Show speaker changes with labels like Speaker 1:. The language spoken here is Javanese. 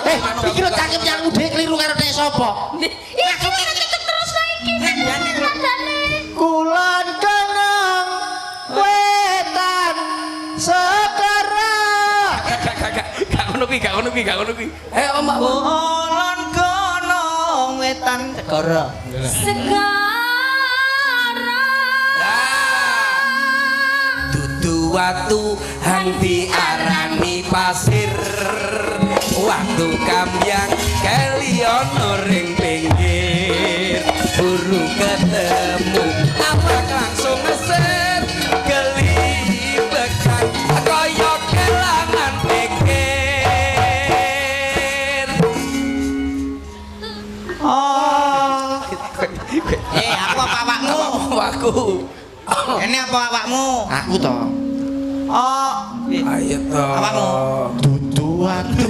Speaker 1: Eh, iki lho cangkem yang dhewe keliru karo nek sapa?
Speaker 2: Iki ora terus iki. Nadane.
Speaker 1: Kulon kenong wetan segara.
Speaker 3: Gak gak gak gak ngono kuwi, gak ngono kuwi, gak ngono kuwi. Eh, Om.
Speaker 4: Kulon gunung wetan segara.
Speaker 2: Segara.
Speaker 3: Dudu watu hang diarani pasir. Waktu kambyang keli ana ring pinggir. Buru ketemu awak langsung ngeser gelibekan kaya kelangan pikir.
Speaker 4: Oh. Eh, aku apa awakmu?
Speaker 3: Aku.
Speaker 4: Ini apa awakmu?
Speaker 1: Aku to.
Speaker 4: Oh,
Speaker 3: Ayo to.
Speaker 4: Awakmu.
Speaker 1: Dudu watu.